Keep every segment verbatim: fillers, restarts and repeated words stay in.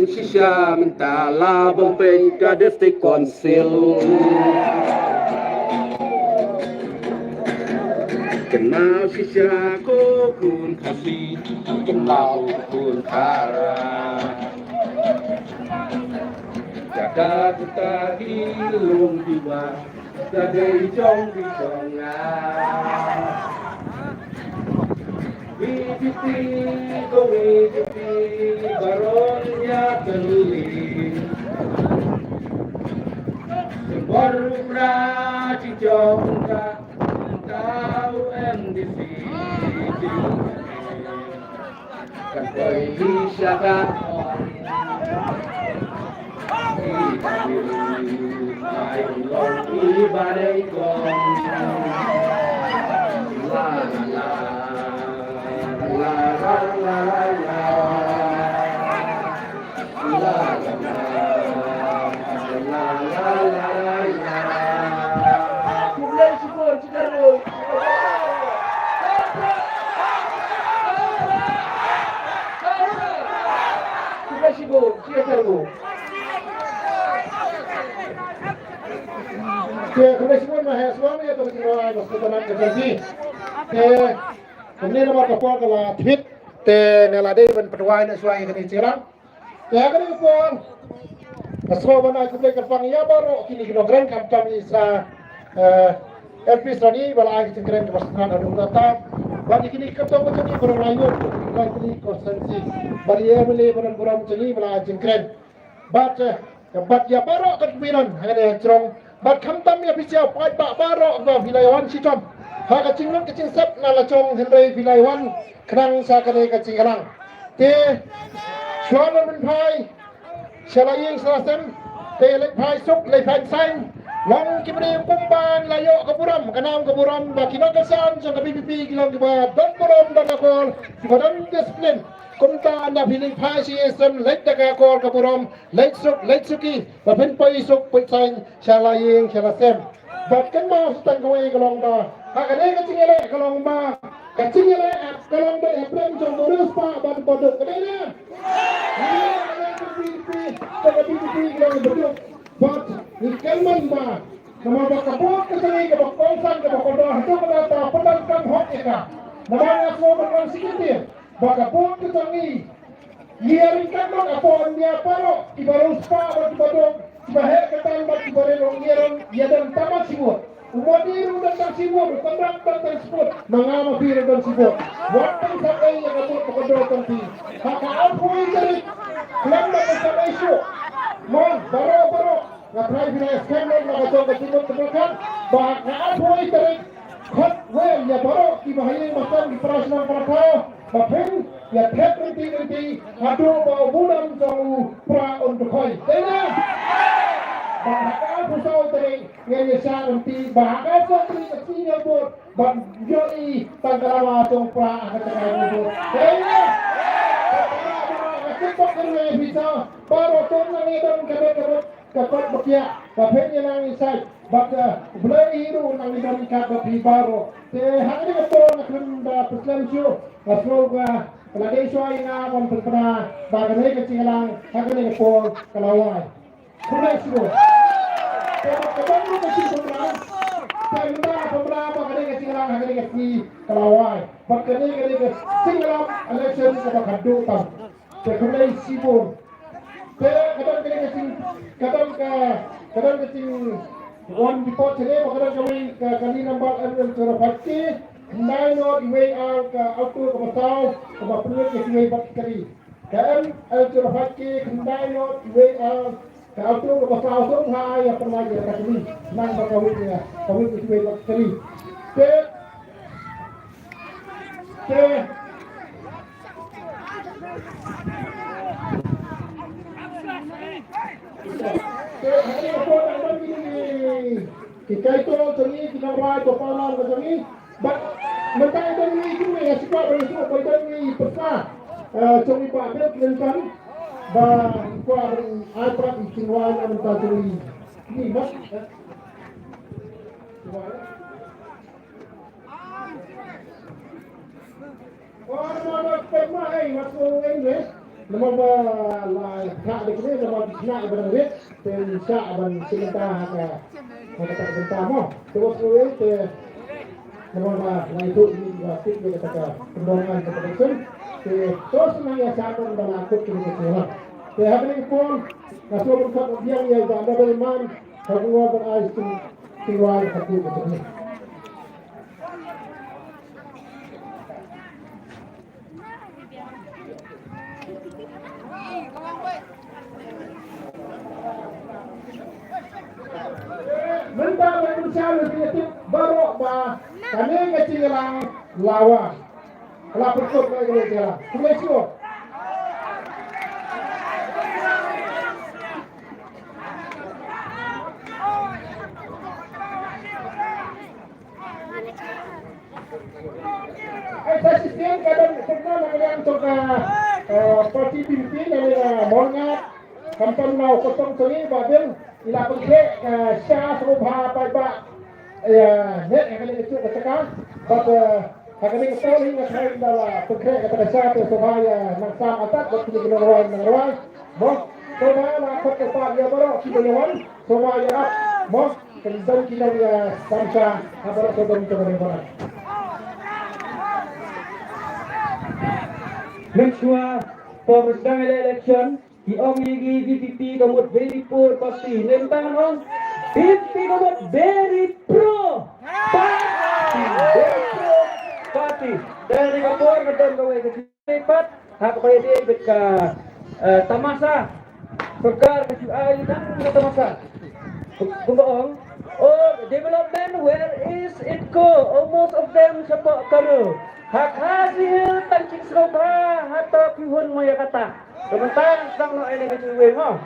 Shisha mynta la bam peit ka District Council. Kynmaw shisha ko khun Khasi, kynmaw ko khun Khara. Kata kata ki lum ki ba, ka dei jong ki jong nga. V P P ko V P P, baroh ïa tylli. Sembor umra ci jong ka, tau M D C. Kan koi hi sha ka. Te kumne shibun ma he suami atau kita ai mas kita nak kerja. Te kumne namar ka por ka la thwit, te nga la dei ban pynwai na suai kane jilang. Te ha kane ka por nga sngewbha ban ai khublei kyrpang ïa baroh kine ki nongkren, khamtam ïa i Sa, eh, M P Sani ba la ai ka jingkren kaba sngewthuh haduh katta. Bad ïa kine ki kyrtong ka jong ngi baroh la ïoh ka jingkren kine ki constituency. Bad ïa M L A ba don burom jong ngi ba la ai jingkren. Bad, eh, bad ïa baroh ka pynban ha kane ka jrong. Bad khamtam ïa phi sha paidbah baroh ba phi la wan shitom ha ka jinglut ka jingsep na la jong, hynrei phi la wan khnang sa kane ka jingïalang. Te shuwa ban pynphai sha la ïing sha la sem, te leit phai suk leit phai saiñ, long ki briew kumba la ïoh ka burom, ka nam ka burom ba ki nongkyrshan jong ka V P P ki long kiba don burom, don akor, kiba don discipline. Kumta ynda phi leit phai sha ïing sha sem, leit da ka akor ka burom, leit suk leit suki, ba phin poi suk poi saiñ sha la ïing sha la sem. Bad kynmaw sa tang kawei ka long ba ha kane ka jingïaleh ka long ba ka jingïaleh ka long ba ïa prem jong u riewspah bad u baduk, ka dei ne? Ïa ka V P P, ka V P P ka long u baduk. Bad ngi kynmaw ba namar ba ka vote ka jong ngi kaba kongsan kaba kordor haduh katta, pyndonkam hok ïa ka. Namar nga sngew ban ong shi kyntien ba ka vote ka jong ngi, ngi ïaryngkat bad ka pon ïa baroh kiba riewspah bad kiba duk, kiba heh kyrteng bad kiba rit ruh, ngi ïa don, ïa don tang shi vote. U Modi ruh don tang shi vote, u Conrad don tang shi vote, ma nga ma phi ruh don shi vote. Wat tang sa ei ïa ka vote ba ka dor tang phi. Ha ka arphew wei tarik khlem da ka sa ei shuh. Mon baroh baroh. Nga tharai phi la skhem noh na ka jong ka jingmut jingpyrkhat ba ha ka arphew wei tarik, khot wer ïa baroh kiba ha ïing ba sem, ki para shnong para thaw, ba phin ïa thep lynti lynti haduh ba u budam jong u Prah un dkhoi. Dei ne? Ba ha ka arphew saw tarik ngin ïa shah lynti ba ha ka arphew saw tarik ka sngi ñiewbud ban ïohi tang ka lama jong u Prah ha ka jaka ñiewbud. Dei ne? Ba ka Prah ba ka sngewbha ka ri phi sa baroh, to nang ïa don ka bek ka bek ka kot ba kiah, ba phin ïa nang ïa sait, bad, eh, U Blei hi ruh u nang ïa don ryngkat bad phi baroh. Te ha kane ka por nga khlem da pynslem shuh, nga sngew ba ka la dei shuwa ïa nga ban pynbna ba kane ka jingïalang ha kane ka por ka la wai. Khublei shibun. Te bad ka don ruh ka jingpynbna, te mynta nga pynbna ba kane ka jingïalang ha kane ka sngi ka la wai. Bad kane ka dei ka single election kaba khadduh tam. Te khublei shibun. Te ka don kane ka jing, ka don ka, ka don ka jingwan report shane ba ka don kawei ka kali number M L zero five K, nine not wei ar ka auto kaba saw, kaba pynlut ïa kiwei pat ki kali. Ka M L zero five K, nine not wei ar ka auto kaba saw, sngewbha ïa pynlait ïa ka kali. Nang ba ka wei ïa, ka wei ïa kiwei pat ki kali. Te, te, Ki kaitor jong ngi, ki nongrwai, ki paralok jong ngi. Bad mynta i don ngi kumne, nga sngewkwah ban ïathuh ba i don ngi i pyrsa, eh, jong i Bah Bill Clinton. Ba ngi kwah ban ai pat i jingrwai na mynta jong ngi. Ni mat, eh. Wan ma ba pek ma ei, wat ko ei ne. Namar ba la ka Shna ban rit, te shah ban shim bynta ha ka, ha kata ka bynta mo. Te wat sngewthuh te, namar ba la ïathuh ïa ka tip ïa kata ka pyndonkam ka protection. Te to sngewthuh ïa shah ban ba la kut kine ki sngewthuh. Te ha kane ka por nga sngewbha ban khot biang ïa i Bah Nobel Man ha ka bynta ban ai sngewthuh ïa ka tip ïa ka tip. Mynta ba mynshwa ngi tip baroh ba kane ka jingïalang la wan. La pynkup na kane ka jingïalang. Khublei shibun. Ai sa shisien ka don sngewbha na ka liang jong ka, eh, party P P na liang Mawngap. Khamtam na u kosong jong ngi Bah Bill i la pynkhreh, eh, sha sngewbha paidbah, eh, heh ha kane ka jaka. Bad, eh, ha kane ka por hi nga tharai ynda la pynkhreh kata ka sha te sngewbha ïa nang sam atat bad kine ki nongrwai nongrwai. Mo, sngewbha la khot ka pat ïa baroh kiba ïa wan. Sngewbha ïarap mo. Kan don ki nong ïa samsha ha baroh sawdong jong ka ri baroh. Mynshuwa por sdang ïa election ki ong ïa ki V P P ka mut very poor party. Mynta ngan ong V P P ka mut very pro party. Very pro party. Te ha kane ka por ka don kawei ka Pat, ha ka pyrthei bad ka, eh, tamasa. Sorkar ka ju ai nang ka tamasa. Kumba ong, oh, development, where is it go? Oh, most of them shapoh Kano. Ha Khasi Hills tang ki sngewbha, hato phi hun mo ïa kata. Ka mynta tang noh ïa ka jingwei mo.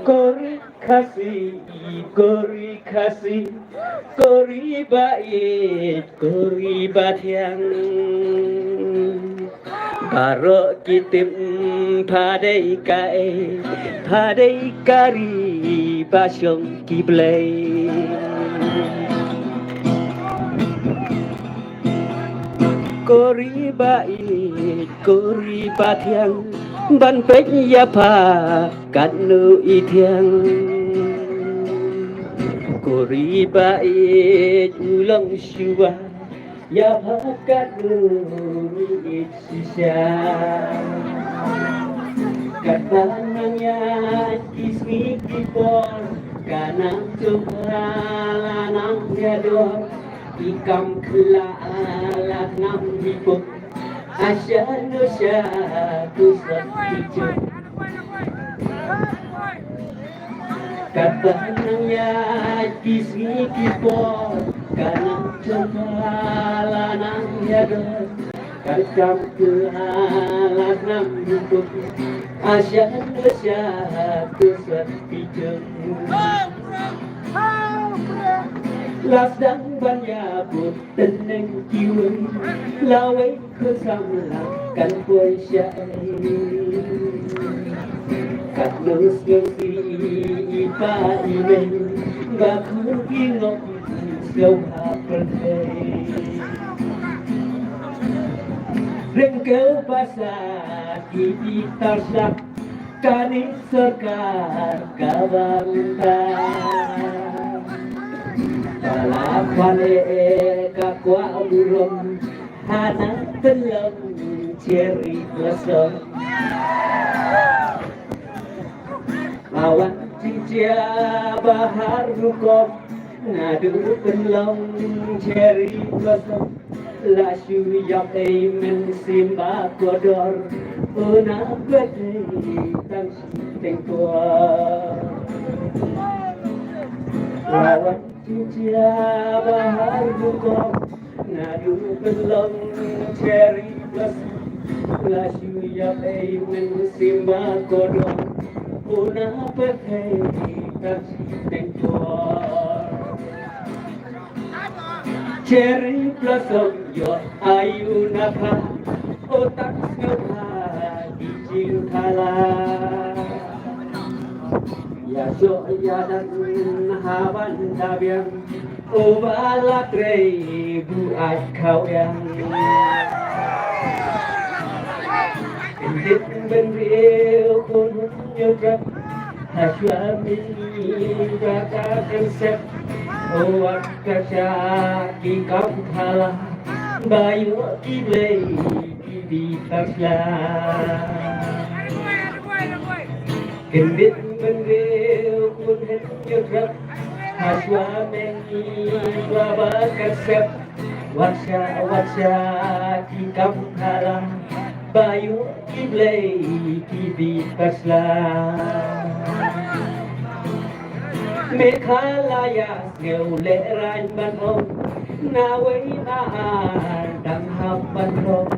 Ko ri Khasi, ko ri Khasi, ko ri ba ïeit, ko ri ba thiang. Baroh ki tip pha dei kaei, pha dei ka ri ba shong ki blei. Ko ri ba ïeit, ko ri ba thiang, ban peit ïa pha katno i thiang. Ko ri ba ïeit, u long shuwa ïa pha katno i ïeit shisha. Katba nang ïaid ki sngi ki por, ka nam jong pha la nang ïador. Ki kam kylla la thnam hi puk, asha no sha tu sot ki juk. Katba nang ïaid ki sngi ki por, ka nam jong pha la nang ïador. Ka kam kylla la thnam hi puk, asha no sha tu sot ki juk. La sdang ban ïabud tneng kiwei, lawei khun samla kan poi shaei. Katno sngewsih i pa i mei, ba khun ki ngop sngewbha pyrthei. Ryngkew basa ki i tar shlak, kane sorkar ka bynta. Ba la khwan eh ka kwah burom, hana pynlong cherry blossom. La wan jingjia ba har rukom, naduh pynlong cherry blossom. La shu ïap ei mynsiem ba kordor, u na pyrthei tang shi teng por. La wan jingjia ba har rukom, naduh pynlong cherry blossom. La shu ïap ei mynsiem ba kordor, u na pyrthei tang shi teng por. Cherry blossom ïoh aïu na pha, o tang sngewbha ki jingtha Ïa shoh ïa dan ha ban da biang, u ba la trei buaid khaw ïang. Kyndit bynriew khun hynñiew trep, ha shuwa mynmiet ba ka kan sep, wat ka shah ki kam phala, ba ïoh ki blei ki dei pyrshah. Kyndit bynriew khun hynñiew trep, ha shuwa mynmiet ba ka sep, wat shah, wat shah ki kam phala, ba ïoh ki blei ki dei pyrshah. Meghalaya sngewlehraiñ ban ong, nawei na ar dang hap ban long.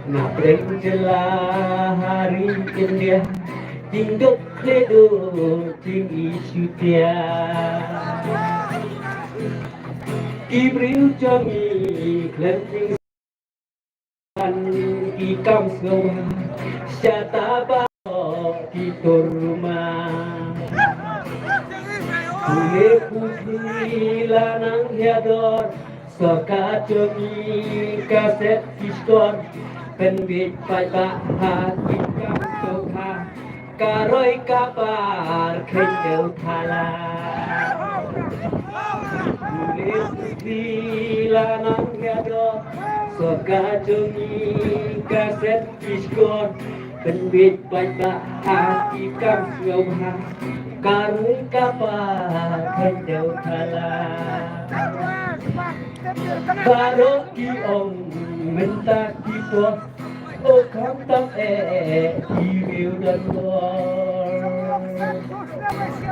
Na pdeng jylla ha ri India, jingduk khlieh duh jingïeit shutia. Ki briew jong ngi khlem jing ki kam sngewbha, shata ba ki tur ma. Pule pule la nang ïador, sorkar jong ngi ka set ki skor, pynbeit paidbah ha ki kam sngewbha. Ka roi ka par khyndew thala. Pule pule la nang ïador, sorkar jong ngi ka set ki skor, pynbeit paidbah ha ki kam sngewbha. Ka roi ka par khyndew thala. Baroh ki ong mynta ki pop, o khamtam eh ki riew don bor.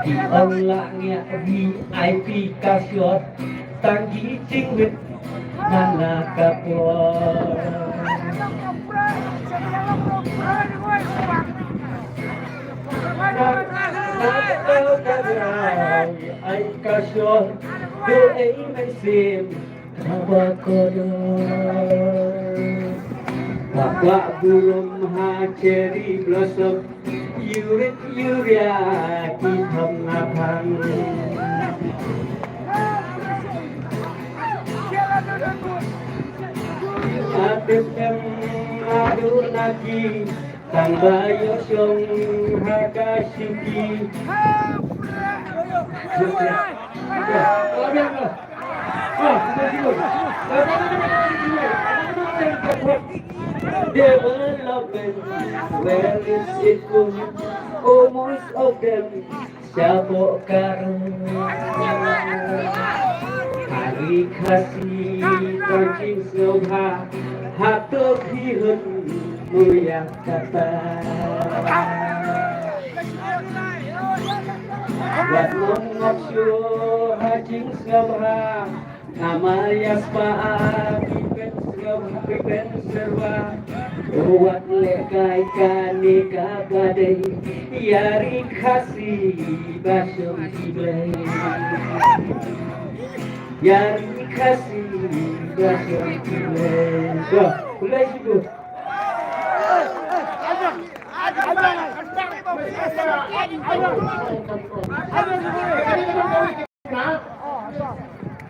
Ki ong la ngiah V I P ka shot, tang ki jingwit man la ka por. Na, na, na, na, ai ka shot, do ei mynsiem. Kaba kordor, kaba burom ha cherry blossom, ïurit ïuria ki thong nga thang. Adem em adu naki, tang ba ïoh shong ha ka shuki. Development, where is it going? Oh, most of them, shapoh ka rong. Ha ri Khasi, tang jingsngewbha, hato phi hun muiah kata. Wat mong ngop shuh ha jingsngewbha, namar ïa spah ah phi pynsngewbha, phi pynsyrwa. Wat lehkai kane kaba dei, ïa ri Khasi ba shong ki blei. Ïa ri Khasi ba shong ki blei. Ba, khublei shibun.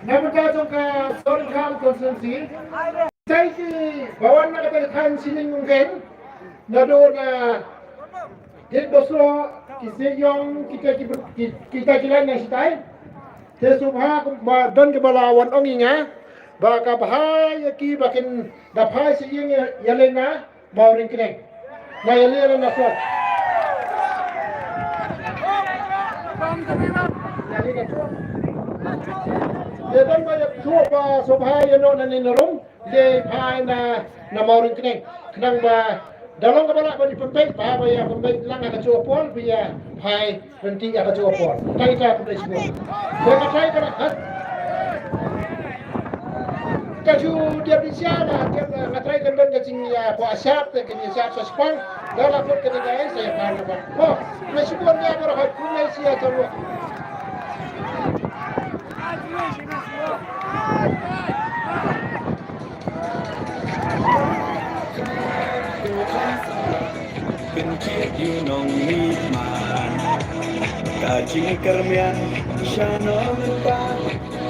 Na bynta jong ka Sohryngkham constituency, tai ki ba wan na kata ka thaiñ Shnong Umkeng, naduh na Dieng Bosloh, ki Shnong, kita ki, ki, kita ki lain na shitai. Te sngewbha ba don kiba la wan ong ïa nga ba ka bha ïa ki ba kin da phai sha ïing ïa lei na Mawryngkneng. Nga ïa lei na sor. Te don ba ïa sngewbha, sngewbha ïa noh na ne na rum. Lei phai na, na Mawryngkneng. Khnang ba da long kaba lah ban ïa pynbeit, ba, ba ïa pynbeit lang ha kajuh ka por, ba ïa phai ryntih ha kajuh ka por. Tang ita, khublei shibun. Ba ka trai ka rak, ha? Ka ju diap di sia na, diap na, nga trai kan don ka jingïa, ba shap, te kan ïa shap sa shipang, da la put ka jingïa, sa ïa phai ka ba. Oh, khublei shibun ïa baroh, khublei shibun. Ki nongmihman, ka jingkyrmen sha nongta,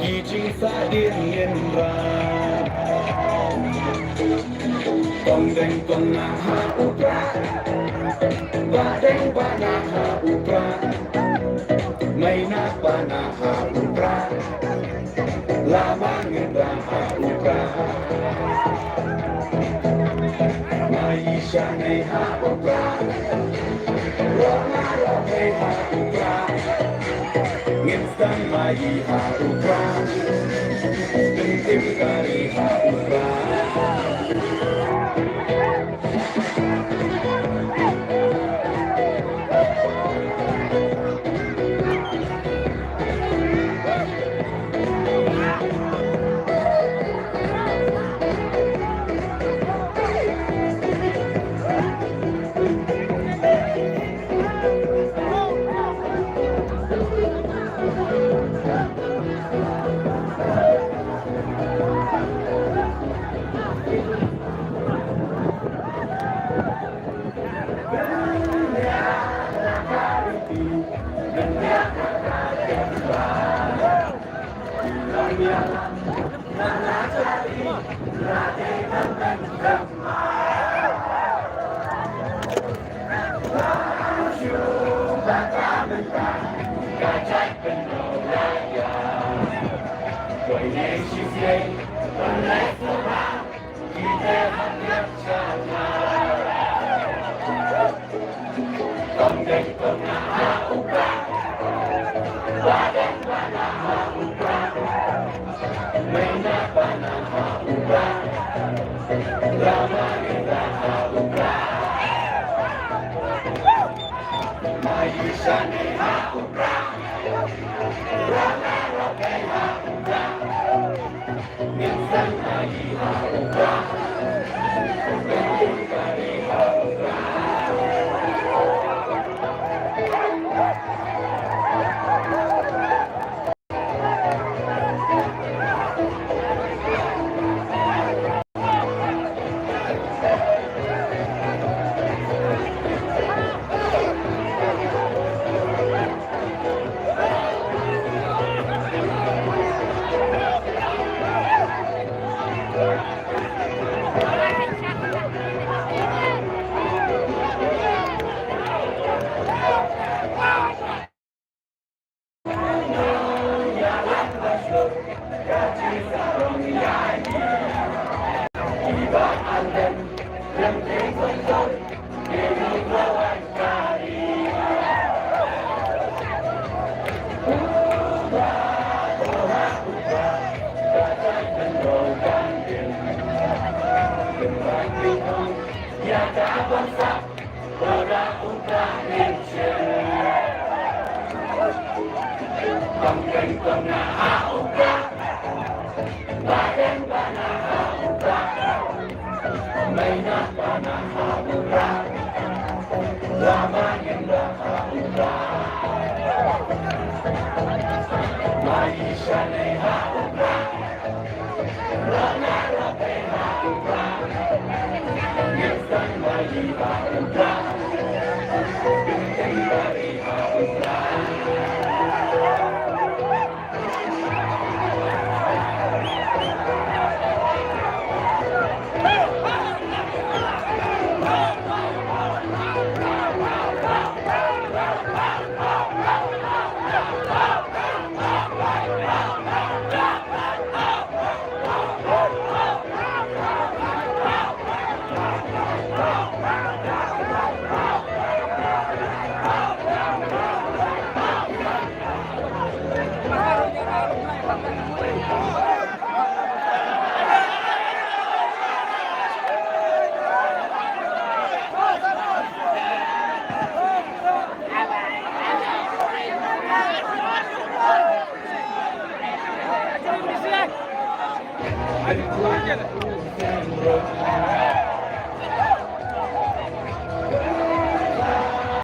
ki jingsahdien ngin rah. Kong Deng Kong Nah ha u Prah, Bah Deng Bah Nah ha u Prah, Meinah Bah Nah ha u Prah. Lama ngin rah ha u Prah. Mai sha nei ha u Prah. Rong ha rong hei ha u Prah. Ngin sdang mai ha u Prah. Tim tim kari ha u Prah.